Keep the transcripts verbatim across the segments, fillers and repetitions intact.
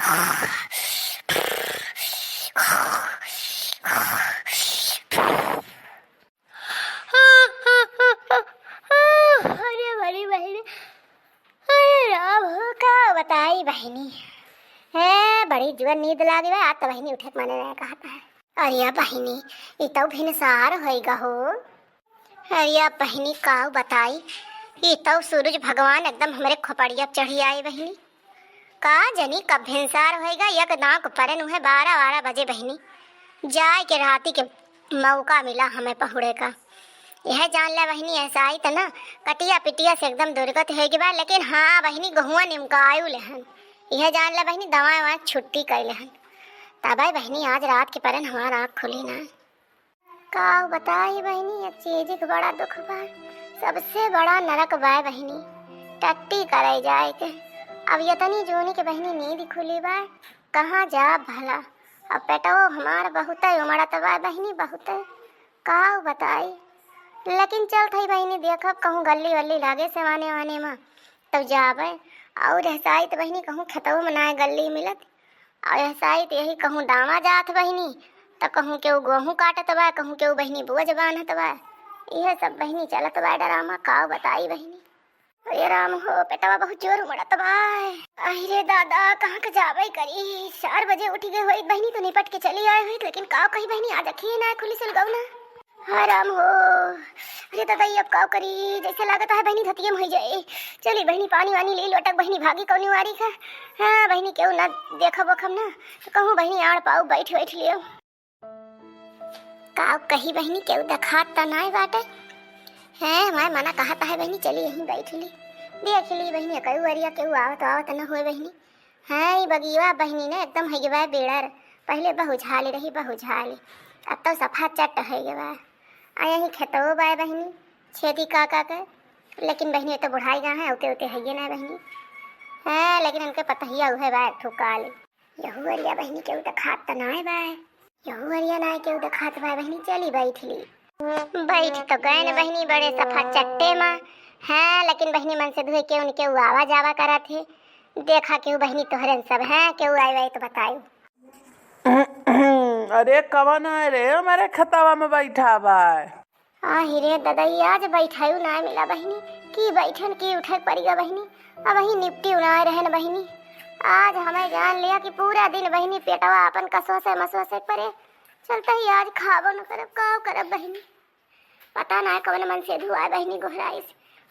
अरे बड़ी बहिनी, अरे राम हो, का बताई बहिनी। ए, बड़ी जुअर नींद लागे बा, आज त बहिनी उठे के मने नाहीं कहत है। अरे बहिनी, ई तउ भिनसार होइगा हो। अरे बहिनी, का बताई, ई तउ सूरज भगवान एकदम हमरे खोपड़िया चढ़ी आए बहिनी। का जनी कब भिनसार होइगा, एक दांव के परन उहे बारह, बारह बजे बहिनी। जाए के राती के मौका मिला हमें पहुड़े का। यह जान ले बहिनी, ऐसा ही त ना कटिया पिटिया से एकदम दुर्गत होइगी बा, लेकिन हाँ बहिनी, गहुआ निमकायु लेहन। यह जान ले बहिनी, दवाई ववाई छुट्टी कर लेहन। तबे बहिनी, आज रात के परन हमार आँख खुली ना। का बताई बहिनी, एक चीज के बड़ा दुख बा, सबसे बड़ा नरक बा बहिनी, टट्टी करे जाए के। अब यतनी जूनी के बहिनी नींद खुली बा, कहाँ जाब भला? अब पेटवो हमार बहुते उमड़त बा बहिनी, बहुते। का बताई, लेकिन चलत हई बहिनी, देखब कहूँ गल्ली वल्ली लागे से वाने वाने मा, तब जाबे। और ऐसा ही त बहिनी कहूँ खेतवो में नाय गल्ली मिलत, और ऐसा ही त यही कहूँ दामा जात बहिनी, त कहूँ केहू गोहूँ काटत बा, कहूँ केहू बहिनी बोझ बान्हत बा। इहे सब बहिनी चलत बा डरामा, का बताई बहिनी। अरे राम हो, पेटवा बहुत जोर उमड़त बा। अहि रे दादा, कहाँ के जाबे करी? चार बजे उठ गए होइत बहिनी तो निपट के चली आए होइत, लेकिन का कही बहिनी, आज अखिए ना खुली सुलगौना। हाँ राम हो, अरे दादा, ये अब का करी? जैसे लागत है बहिनी धतिये में होई जाए। चली बहिनी, पानी वानी ले लोटक बहिनी, भागी कौनी वारी का। हाँ बहिनी, केहू ना देखब ओखब ना, तो कहूँ बहिनी आड़ पाऊ बैठ बैठ लियो। का कही बहिनी, केहू देखात त नाय बाटे। हैं, मैं मना कहत है बहिनी, चली यहीं बैठ ली, देख ली बहिनी, कई वरिया केहू आवत आवत न होए बहिनी। हैं, ई बगिया बहिनी ने एकदम है गवा बेड़र, पहले बहुझाली रही बहुझाली, अब तो सफा चट है गवा। आ यहीं खेतवो बाय बहिनी, छेदी का का के, लेकिन बहिनी तो बुढ़ाई गा है, उते उते है ना बहिनी। हैं, लेकिन उनके पतहिया उहे बाय ठुकाली। यहू अरिया बहिनी केहू देखात त नाय बाय। यहू अरिया नाय केहू देखात बाय बहिनी, चली बैठ ली। बैठ तो गए न बहिनी, बड़े सफा चट्टे मा। हैं, लेकिन बहिनी मन से धुए केहू न केहू आवा जावा करत है। देखा केहू बहिनी तोहरे सब हैं, केहू आए वाए तो बताई। अरे कवन है रे, हमारे खेतवा में बैठा बाय? आहि रे ददई, आज बैठायु ना मिला बहिनी, की बैठन की उठे के परिगा बहिनी। अब ही निपटी उनाए रहन बहिनी। आज हमें जान लिया कि पूरा दिन बहिनी पेटवा अपन कसो से मसो से परे। चलता ही आज खाबो न करब, काव करब बहिनी। पता ना कवन मन से धुआए बहिनी गोहराइस।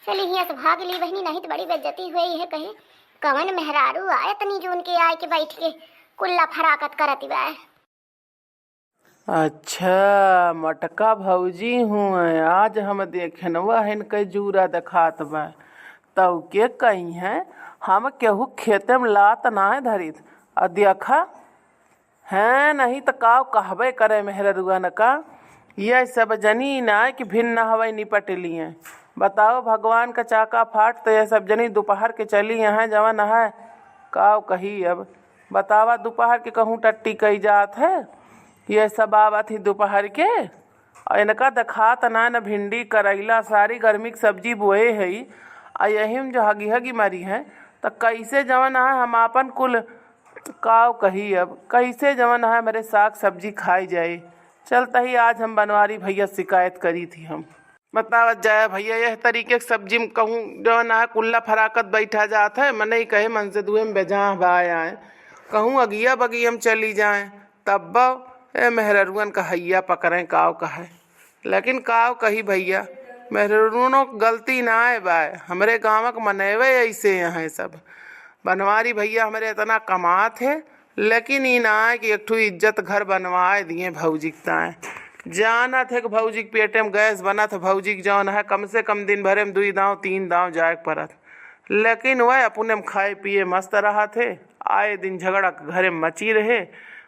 चली हियाँ से भाग ली बहिनी, नहीं तो बड़ी बेइज्जती हुए। यह कहे कवन मेहरारू आए तनी जून के आए के बैठ के कुल्ला फराकत करत बाय। अच्छा, मटका भौजी हुए, आज हम देखेन वहन के जूरा देखात बा। तउ के कही हैं, हम केहू खेते में लात नाय धरित। आ देखा, हैं, नहीं त काव कहबे करे मेहररुआ न का, ये सब जनी ना कि भिन्न हवै निपट लिए। बताओ, भगवान का चाका फाट, त ये सब जनी दोपहर के चली यहाँ जवन है, काव कही अब। बतावा, दोपहर के कहूँ टट्टी कई जात है, ये सब आवत ही दोपहर के। और इनका देखात ना, न भिंडी, करैला, सारी गर्मी के सब्जी बोए है, आ यही में जो हगी हगी मरी है, त कैसे जवन है हम आपन कुल काव कही अब, कैसे जवन है मेरे साग सब्जी खाई जाए। चलता ही आज हम बनवारी भैया शिकायत करी थी हम। बतावत जाए भैया, यह तरीके के सब्जी में कहूँ जवन है कुल्ला फराकत बैठा जात है, मने ही कहे मन से दुए में बेजाह बा आए। कहूँ अगिया बगिया में चली जाए, तब ए मेहररुअन का हैया पकड़े काव कहे। लेकिन काव कही भैया, मेहररुनो के गलती ना आए बाय, हमरे गाँव के मनैवे ऐसे हैं सब। बनवारी भैया हमरे इतना कमात है, लेकिन ई ना आए कि एक ठो इज्जत घर बनवाए दिए भौजी के ताए। जानत है कि भौजी के पेटे में गैस बनत है, भौजी के जौन है कम से कम दिन भरे में दुई दाव तीन दाव जाए के परत, लेकिन वह अपने में खाए पिए मस्त रहत है। आए दिन झगड़ा के घरे में मची रहे,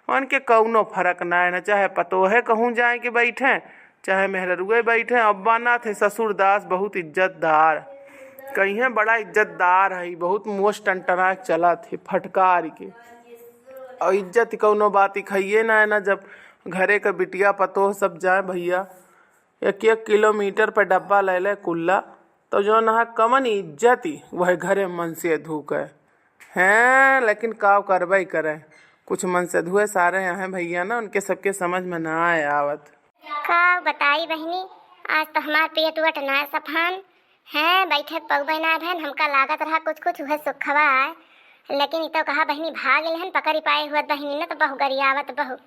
उनके कौनो फर्क ना है, न चाहे पतोहे कहूँ जाए के बैठे, चाहे मेहररुए बैठे। अब बनत है ससुर दास बहुत इज्जतदार, कहीं बड़ा इज्जतदार है, बहुत मोछ टनटना के चलत है फटकार के। और इज्जत कौनो बात ही खाइए ना है ना, जब घरे के बिटिया पतोह सब जाए भैया, एक एक किलोमीटर पे डब्बा ले ले कुल्ला, तो जौन है कवन इज्जत ही वह घरे मन से धूके। हैं, लेकिन काव करबई करे, कुछ मनसेधुए सारे अहैं भइया ना, उनके सबके समझ में नाहीं आवत। काव बताई बहिनी, आज तो हमार पेट वट नाहीं सफान, हैं, बैठे पउबे नाहीं भएन, हमका लागत रहा कुछ कुछ उहे सुखवा आए, लेकिन ई तो कहा बहिनी भाग लेहन, पकड़ी पाए हुअत बहिनी ना तो बहु गरियावत बहु।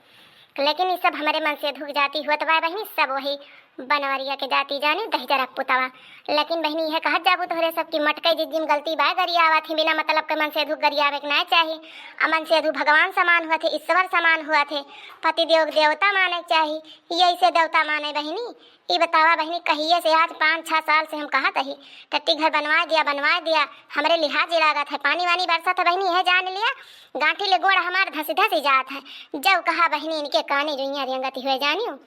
लेकिन ई सब हमरे मनसेधु के जाति हुअत बा बहिनी, सब वही बनवरिया के जाति जानी दहिजरा के पुतवा। लेकिन बहिनी इहे कहत जाबू तोहरे सब की मटकई जिज्जिम गलती बा, गरियावत ही बिना मतलब के मनसेधु के गरियावे के नाहीं चाही। आ मनसेधु भगवान समान हुअत है, ईश्वर समान हुअत है, पतिदेव के देवता माने के चाही, यही से देवता माने बहिनी। ई बतावा बहिनी, कहिए से आज पाँच छह साल से हम कहत ही, टट्टी घर बनवाए दिया, बनवाए दिया, हमरे लिहाज लागत है, पानी वानी बरसत है बहिनी, यह जान लिया, गांठी ले गोड़ हमार धसी धसी जात है। जब कहा बहिनी इनके काने जुइयां रेंगत हुए जानियो।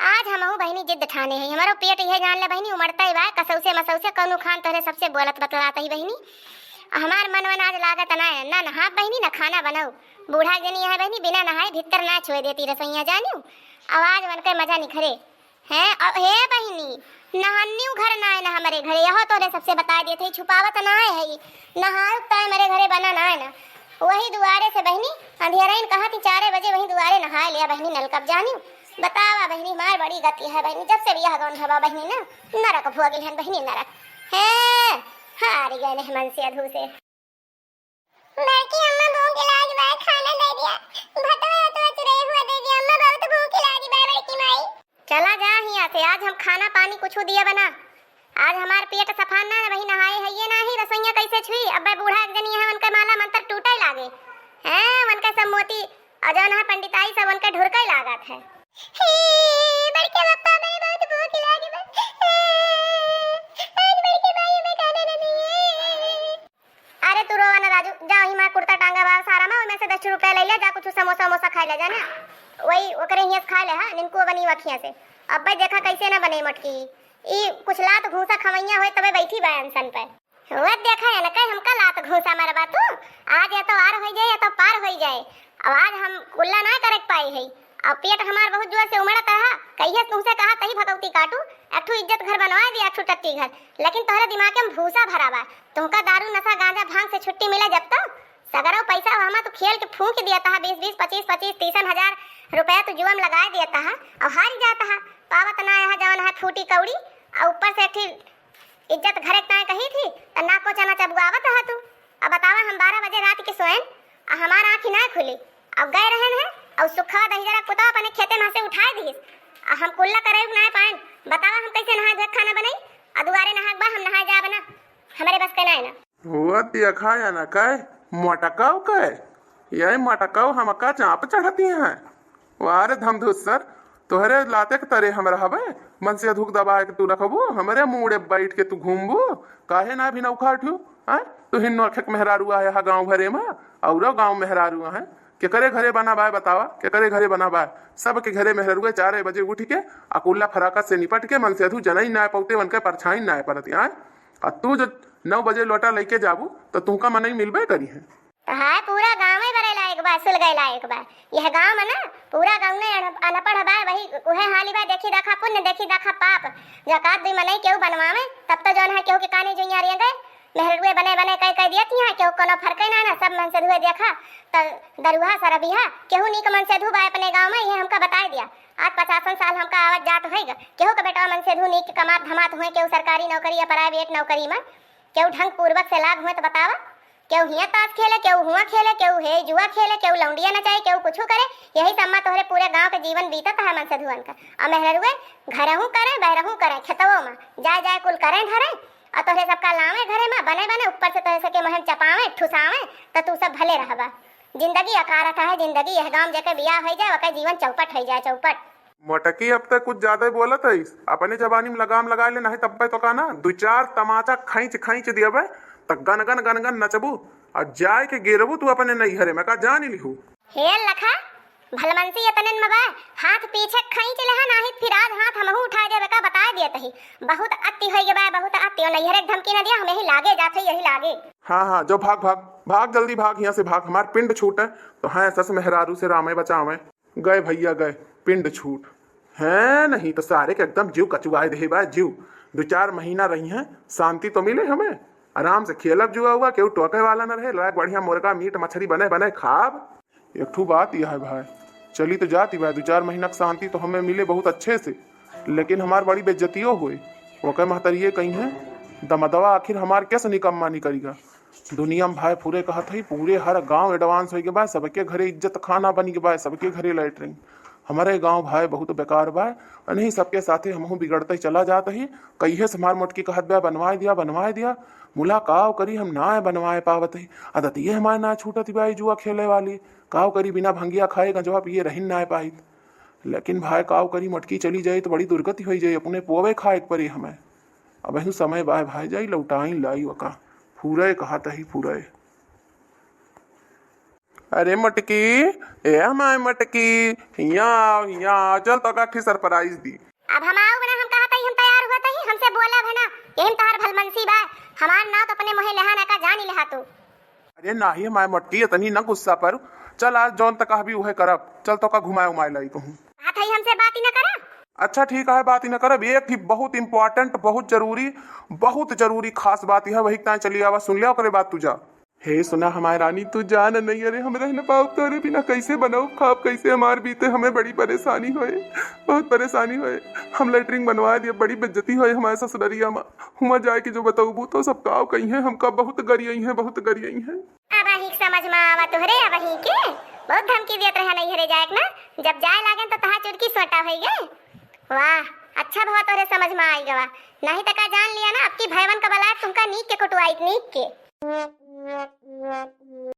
आज हमहू बहिनी जिद ठाने है, हमारो पेट यह जान ले बहिनी, उमड़ता ही बा, कसौसे मसौसे कौनो खान तोहरे सबसे बोलत बतलात ही बहिनी। हमार मन वन आज लागत ना है, ना नहाब बहिनी, ना खाना बनाऊ। बूढ़ा जनी है बहिनी, बिना नहाए भीतर ना छुए देती रसोइया जानियो। आवाज वन के मजा निखरे। हैं? अ, हे बहिनी, नहानिउ घर नाय ना हमरे घरे, यहो तोरे सबसे बताइ देत हई, छुपावत नाय हई, नहाए उगताए हमरे घरे बना नाय ना। वही दुआरे से बहिनी, अंधियरइन कहा कि चारे बजे वही दुआरे नहाए लिया बहिनी, नलकब जानिउ। बतावा बहिनी, हमार बड़ी गति है बहिनी, जब से बियाह गौन हवा बहिनी ना, नरक भोगिल हन बहिनी, नरक। हैं, हारि गए नहीं मनसेधू से। बड़की अम्मा, भूख लागी बा, खाना दे दिया। भतवा उतवा चुरई हुआ दे दिया। अम्मा, बहुत भूख लागी बा, बड़की माई। चला जा हियाँ से, आज हम खाना पानी कुछ दिया बना। आज हमार पेट सफा ना है, वही नहाए है ये नाही, रसोइया कैसे छुई? अब बूढ़ा एक जनी है, उनके माला मंत्र टूटे लागे। हैं, उनके सब मोती, और जौन है पंडिताई सब उनके ढुरके लागत है। हे, बड़के पप्पा, मैं बहुत भूख लागी बा। आज बड़के माई हमें खाना ना दिए। अरे तू रोवा ना राजू, जा वही माँ कुर्ता टांगा बा सारा मा, ओमे से दस रुपया ले ले, जा कुछ समोसा वमोसा खाए ले जा ना। वही ओकरे हियाँ से खाए ले, हाँ, निनको बनी वखिया से। अब भाई देखा कैसे ना बने मटकी। ई कुछ लात घूसा खवैया होए तबे बैठी बा अनशन पे। वो देखा है ना, कहीं हमका लात घूसा मारबा तू। आज या तो आर होई जाए या तो पार होई जाए। अब आज हम कुल्ला ना करे के पाई है। अब पेट हमार बहुत जोर से उमड़त रहा, कहिए तुमसे कहा तही भगवती काटू, एक ठो इज्जत घर बनवा दिया, एक ठो टट्टी घर, लेकिन तोहरे दिमाग में भूसा भरा बा। तुमका दारू, नशा, गांजा, भांग से छुट्टी मिले जब तो सगरो पैसा हमा तू खेल के फूंक दिया तहा, बीस बीस, पच्चीस पच्चीस, तीसन हजार रुपया तू जुआ में लगाए दिया तहा, और हार जाता है, पावत ना है जवन है फूटी कौड़ी, और ऊपर से एक ठो इज्जत घरे के ताए कही थी, त ना को चना चबुआवत रहा तू। अब बतावा, हम बारह बजे रात के सोएन, आ हमार आँखी ना खुली। अब गए रहन है, और सुखवा दहिजरा पुतवा अपने खेते में से उठाए दिहिस, आ हम कुल्ला करे ना पाएन। बतावा, हम कैसे नहाए धोए खाना बनाई? आ दुआरे नहाए बा, हम नहाए जाब ना, हमरे बस के ना है ना। हुआ देखा या ना कहे, मोटकाव कहे, यही मोटकाव हमका चाँप चढ़ती हैं। वाह रे धमधुस्सर, तोहरे लाते के तरे हम रहबे, मनसेधू के दबाए के तू रखबू, हमरे मूड़े बैठ के तू घूमबू, काहे ना भी नौखा उठू, हैं? तू ही नोखे के मेहरारू आहे हा गाँव भरे में, औरो गाँव मेहरारू आहे, केकरे घरे बना बाय बतावा, केकरे घरे बना बाय? सबके घरे मेहरारू चारे बजे उठ के, आ कुल्ला फराकत से निपट के, मनसेधू जनई ना पौते, उनके परछाई ना परत, हैं? आ तू जो नौ बजे लोटा लेके जाबू, तो तुहका मनई मिलबे करी है। त हाय, पूरा गाँवे बरे लायक बा, सुलगै लायक बा। यह गाँव में ना पूरा गाँव में अन-, अनपढ़ बा, वही उहे हाली बा, देखी देखा पुण्य, देखी देखा पाप। जकात दुई मनई केहू बनवावे, तब तो जौन है केहू के काने जुइयाँ रेंगे। मेहरुए बने बने कह कह दियत यहाँ, केहू कोनो फर्के ना ना, सब मनसेधुए देखा। त दरुहा सरबिहा, केहू नीक मनसेधु बा अपने गाँव में, ये हमका बताए दिया। आज पचासन साल हमका आवत जात होइगा, केहू के बेटवा मनसेधु नीक कमात धमात हुए, केहू सरकारी नौकरी या प्राइवेट नौकरी में, केहू ढंग पूर्वक से लाग हुए तो बतावा। केहू हियाँ ताश खेले, केहू हुआँ खेले, केहू हे जुआ खेले, केहू लौंडिया नचाए, केहू कुछू करे। यही सब मा तोहरे पूरे गाँव के जीवन बीतत है मनसेधुअन का। और मेहररुए घरहू करे, बहरहू करे, खेतवो मा जाए जाए कुल करे धरे। और तोहरे सबका लावे घरे मा बने बने, ऊपर से तोहरे सबके मुँहे चपावे, ठुसावे, तो तू सब भले रहबा। जिंदगी अकारथ है जिंदगी, यह गाँव जेके बियाह होई जाए, ओके जीवन चौपट होई जाए, चौपट। मोटकी, अब तक कुछ ज्यादा ही बोलत हईस। अपने जबानी में लगाम लगा ले, नहीं तब तो का ना, दू चार तमाचा खैंच खैंच दियबे, त गन गन गन गन नचबू। और जाए के गिरबू तू अपने नैहरे में, का जान लिहू। हे लखा, भलमनसी इतने में बा, हाथ पीछे खैंच लेहा, नाही फिर आज हाथ हमहू उठा देबे का, बताए दिए तही। बहुत अति होई गे बा, बहुत अति। और नैहरे के धमकी न दिया, हम यही लागे जात है, यही लागे। हाँ, हाँ, जो भाग, भाग, भाग, जल्दी भाग, यहाँ से भाग, हमार पिंड छूटे। तो हाँ, सस मेहरारू से रामे बचावे। गए भैया गए, पिंड छूट। हैं, नहीं तो सारे के एकदम जीव कचुआए दे बा, जीव। दो चार महीना रही हैं, शांति तो मिले हमें। आराम से खेलब जुआ हुआ, केहू टोके वाला न रहे, लायक बढ़िया मुर्गा, मीट, मछरी बने, बने खाब। एक ठू बात यह है भाई, चली तो जाती भाई, दो चार महीना के शांति तो हमें मिले बहुत अच्छे से, लेकिन हमार बड़ी बेइज्जतियो होए। ओके महतरिये कही है, दमदवा आखिर हमार कैसे निकम्मा निकरिगा? दुनिया में भाई पूरे कहत है, पूरे हर गांव advance होइगे बा, सबके घरे इज्जत खाना बनिगे बा, सबके घरे latrine। हमारे गांव भाई बहुत बेकार बा, अनही सबके साथे हमहू बिगड़ते चला जात ही। कहिए से हमार मोटकी कहत बा, "बनवाए दिया, बनवाए दिया।" मुला काव करी, हम ना बनवाए पावत ही। आदत ये हमारे ना छूटत बा, ई जुआ खेले वाली। काव करी, बिना भंगिया खाए गंजवा पिए रहिन ना पाइत। लेकिन भाई काव करी, मोटकी चली जाई तो बड़ी दुर्गति होई जाई, अपने पोवे खाए के परी हमें। अबहिं समय बाय भाई, जाई लौटाई लाई ओका। फुरे कहत ही फुरे। अरे मटकी, ए हमार मटकी, हियाँ आओ, हियाँ आओ, चल तोका एक ठे surprise दी। अब हम आऊ बना, हम कहत ही हम तैयार हुअत ही, हमसे बोलब है ना, यही में तोहार भलमनसी बा, हमार नाव तो अपने मुँहे लेहा ना का जानी लेहा तू। अरे नाही हमार मटकी, इतनी ना गुस्सा पर, चल आज जौन तक कहबी उहे करब, चल तोका घुमाए उमाए लाई कहूँ। कहत ही हमसे बात ही ना करा। अच्छा ठीक है, बात ही ना करब। एक ही बहुत important, बहुत जरूरी, बहुत जरूरी खास बात है, वही ताई चली आवा, सुन ले, ओकरे बाद तू जा। हे सुना हमार रानी, तू जा न नहीं, अरे हम रह न पाओ तोरे बिना, कैसे बनाओ खाब, कैसे हमार बीते, हमें बड़ी परेशानी होए, बहुत परेशानी होए। हम latrine बनवा दिए, बड़ी बेइज्जती होए हमारे ससुररिया में। हुआ जाए के जो बताऊबू तो सब काव कही है, हमका बहुत गरियई है, बहुत गरियई है। अब अही के समझ में आवा तोहरे, अब अही के बहुत धमकी देत रहा नहीं हरे जाए के ना, जब जाए लागेन तो तहार चुरकी सोटा होई गए। वाह, अच्छा भवा तोहरे समझ में आई गवा, नहीं तो का जान लिया ना, अब की भैवन का बलाय तुमका नीक के कुटवाई, नीक के।